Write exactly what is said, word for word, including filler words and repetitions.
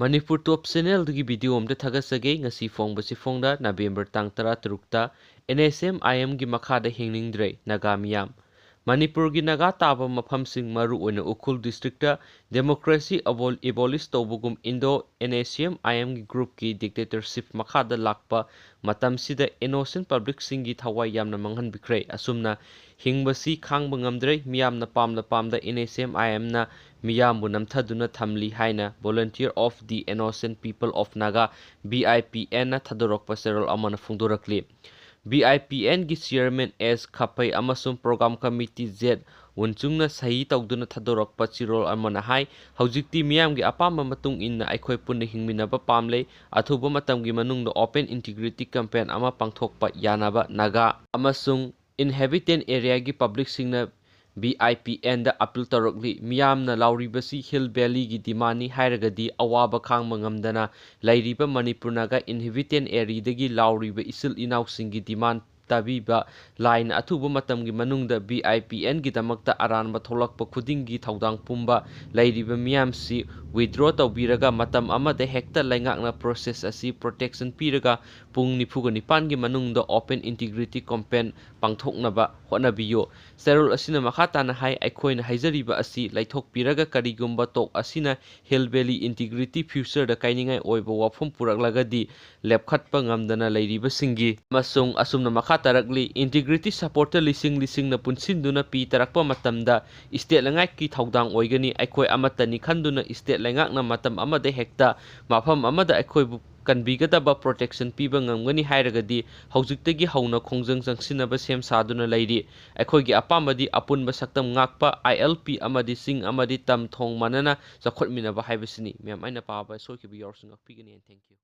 ꯃꯅꯤꯄꯨꯔ ꯇꯣꯞ ꯆꯦꯅꯦꯜꯗꯒꯤ video ꯑꯃꯇ ꯊꯥꯒꯠꯆꯒꯦ꯫ ꯉꯁꯤ ꯐꯣꯡꯕꯁꯤ ꯐꯣꯡꯗ November ꯇꯥꯡ ꯇꯔꯥ ꯇꯔꯨꯛꯇ꯫ ꯑꯦꯟ ꯑꯦꯁ ꯑꯦꯝ ꯑꯥꯏ ꯑꯦꯝꯒꯤ ꯃꯈꯥꯗ ꯍꯤꯡꯅꯤꯡꯗ꯭ꯔꯦ ꯅꯥꯒꯥ ꯃꯤꯌꯥꯝ꯫ ꯃꯅꯤꯄꯨꯔꯒꯤ ꯅꯥꯒꯥ ꯇꯥꯕ ꯃꯐꯝꯁꯤꯡ, ꯃꯔꯨꯑꯣꯏꯅ ꯎꯈ꯭ꯔꯨꯜ ꯗꯤꯁꯇ꯭ꯔꯤꯛꯇ democracy ꯑꯦꯕꯣꯂꯤꯁ ꯇꯧꯕꯒꯨꯝ Indo N S M I ꯑꯦꯝꯒꯤ ꯒ꯭ꯔꯨꯞꯀꯤ dictatorship ꯃꯈꯥꯗ ꯂꯥꯛꯄ ꯃꯇꯝꯁꯤꯗ innocent ꯄꯕ꯭ꯂꯤꯛꯁꯤꯡꯒꯤ ꯊꯋꯥꯏ ꯌꯥꯝꯅ ꯃꯥꯡꯍꯟꯕꯤꯈ꯭ꯔꯦ꯫ ꯑꯁꯨꯝꯅ ꯍꯤꯡꯕꯁꯤ ꯈꯥꯡꯕ ꯉꯝꯗ꯭ꯔꯦ꯫ ꯃꯤꯌꯥꯝꯅ ꯄꯥꯝꯅ ꯄꯥꯝꯗ ꯑꯦꯟ ꯑꯦꯁ ꯑꯦꯝ ꯑꯥꯏ ꯑꯦꯝꯅ ꯃꯤꯌꯥꯝꯕꯨ ꯅꯝꯊꯗꯨꯅ ꯊꯝꯂꯤ ꯍꯥꯏꯅ Volunteer of the Innocent People of Naga, V I P N, ꯅ ꯊꯥꯗꯣꯔꯛꯄ ꯆꯦꯔꯣꯜ ꯑꯃꯅ ꯐꯣꯡꯗꯣꯔꯛꯂꯤ꯫ V I P N ꯒꯤ chairman S ꯈꯥꯄꯩ ꯑꯃꯁꯨꯡ program committee Z ꯋꯨꯟꯆꯨꯡꯅ ꯁꯍꯤ ꯇꯧꯗꯨꯅ ꯊꯥꯗꯣꯔꯛꯄ ꯆꯦꯔꯣꯜ ꯑꯃꯅ ꯍꯥꯏ, ꯍꯧꯖꯤꯛꯇꯤ ꯃꯤꯌꯥꯝꯒꯤ ꯑꯄꯥꯝꯕ ꯃꯇꯨꯡ ꯏꯟꯅ ꯑꯩꯈꯣꯏ ꯄꯨꯟꯅ ꯍꯤꯡꯃꯤꯟꯅꯕ ꯄꯥꯝꯂꯦ꯫ ꯑꯊꯨꯕ ꯃꯇꯝꯒꯤ ꯃꯅꯨꯡꯗ open integrity campaign ꯑꯃ ꯄꯥꯡꯊꯣꯛꯄ ꯌꯥꯅꯕ ꯅꯥꯒꯥ ꯑꯃꯁꯨꯡ inhabitant area ꯒꯤ ꯄꯕ꯭ꯂꯤꯛꯁꯤꯡꯅ V I P N the appeal ꯇꯧꯔꯛꯂꯤ꯫ ꯃꯤꯌꯥꯝꯅ ꯂꯥꯎꯔꯤꯕꯁꯤ Hill Valley ꯒꯤ demandꯅꯤ ꯍꯥꯏꯔꯒꯗꯤ ꯑꯋꯥꯕ ꯈꯥꯡꯕ ꯉꯝꯗꯅ ꯂꯩꯔꯤꯕ ꯃꯅꯤꯄꯨꯔ ꯅꯥꯒꯥ inhabitant area ꯗꯒꯤ ꯂꯥꯎꯔꯤꯕ ꯏꯆꯤꯜ ꯏꯅꯥꯎꯁꯤꯡꯒꯤ demand ꯇꯥꯕꯤꯕ ꯂꯥꯏꯅ ꯑꯊꯨꯕ ꯃꯇꯝꯒꯤ ꯃꯅꯨꯡꯗ V I P N ꯒꯤꯗꯃꯛꯇ ꯑꯔꯥꯟꯕ ꯊꯣꯛꯂꯛꯄ ꯈꯨꯗꯤꯡꯒꯤ ꯊꯧꯗꯥꯡ ꯄꯨꯝꯕ ꯂꯩꯔꯤꯕ ꯃꯤꯌꯥꯝꯁꯤ withdraw ꯇꯧꯕꯤꯔꯒ ꯃꯇꯝ ꯑꯃꯗ ꯍꯦꯛꯇ ꯂꯩꯉꯥꯛꯅ process ꯑꯁꯤ protection ꯄꯤꯔꯒ ꯄꯨꯡ ꯅꯤꯐꯨꯒ ꯅꯤꯄꯥꯟꯒꯤ ꯃꯅꯨꯡꯗ open integrity campaign ꯄꯥꯡꯊꯣꯛꯅꯕ ꯍꯣꯠꯅꯕꯤꯌꯨ꯫ ꯆꯦꯔꯣꯜ ꯑꯁꯤꯅ ꯃꯈꯥ ꯇꯥꯅ ꯍꯥꯏ, ꯑꯩꯈꯣꯏꯅ ꯍꯥꯏꯖꯔꯤꯕ ꯑꯁꯤ ꯂꯩꯊꯣꯛꯄꯤꯔꯒ ꯀꯔꯤꯒꯨꯝꯕ talk ꯑꯁꯤꯅ Hill Valley integrity future ꯗ ꯀꯥꯏꯅꯤꯡꯉꯥꯏ ꯑꯣꯏꯕ ꯋꯥꯐꯝ ꯄꯨꯔꯛꯂꯒꯗꯤ ꯂꯦꯞꯈꯠꯄ ꯉꯝꯗꯅ ꯂꯩꯔꯤꯕꯁꯤꯡꯒꯤ ꯑꯃꯁꯨꯡ ꯑꯁꯨꯝꯅ ꯃꯈꯥ ꯇꯥꯔꯛꯂꯤ, integrity supporter ꯂꯤꯁꯤꯡ ꯂꯤꯁꯤꯡꯅ ꯄꯨꯟꯁꯤꯟꯗꯨꯅ ꯄꯤ ꯇꯥꯔꯛꯄ ꯃꯇꯝꯗ state ꯂꯩꯉꯥꯛꯀꯤ ꯊꯧꯗꯥꯡ ꯑꯣꯏꯒꯅꯤ꯫ ꯑꯩꯈꯣꯏ ꯑꯃꯠꯇꯅꯤ ꯈꯟꯗꯨꯅ state ꯂꯩꯉꯥꯛꯅ ꯃꯇꯝ ꯑꯃꯗ ꯍꯦꯛꯇ ꯃꯐꯝ ꯑꯃꯗ ꯑꯩꯈꯣꯏꯕꯨ ꯀꯟꯕꯤꯒꯗꯕ protection ꯄꯤꯕ ꯉꯝꯒꯅꯤ ꯍꯥꯏꯔꯒꯗꯤ ꯍꯧꯖꯤꯛꯇꯒꯤ ꯍꯧꯅ ꯈꯣꯡꯖꯪ ꯆꯪꯁꯤꯟꯅꯕ ꯁꯦꯝ ꯁꯥꯗꯨꯅ ꯂꯩꯔꯤ꯫ ꯑꯩꯈꯣꯏꯒꯤ ꯑꯄꯥꯝꯕꯗꯤ ꯑꯄꯨꯟꯕ ꯁꯛꯇꯝ ꯉꯥꯛꯄ, I L P ꯑꯃꯗꯤ ꯆꯤꯡ ꯑꯃꯗꯤ ꯇꯝ ꯊꯣꯡ ꯃꯥꯟꯅꯅ ꯆꯥꯎꯈꯠꯃꯤꯟꯅꯕ ꯍꯥꯏꯕꯁꯤꯅꯤ꯫ ꯃꯌꯥꯝ ꯑꯩꯅ ꯄꯥꯕ ꯁꯣꯏꯈꯤꯕ ꯌꯥꯎꯔꯁꯨ ꯉꯥꯛꯄꯤꯒꯅꯤ꯫ And thank you꯫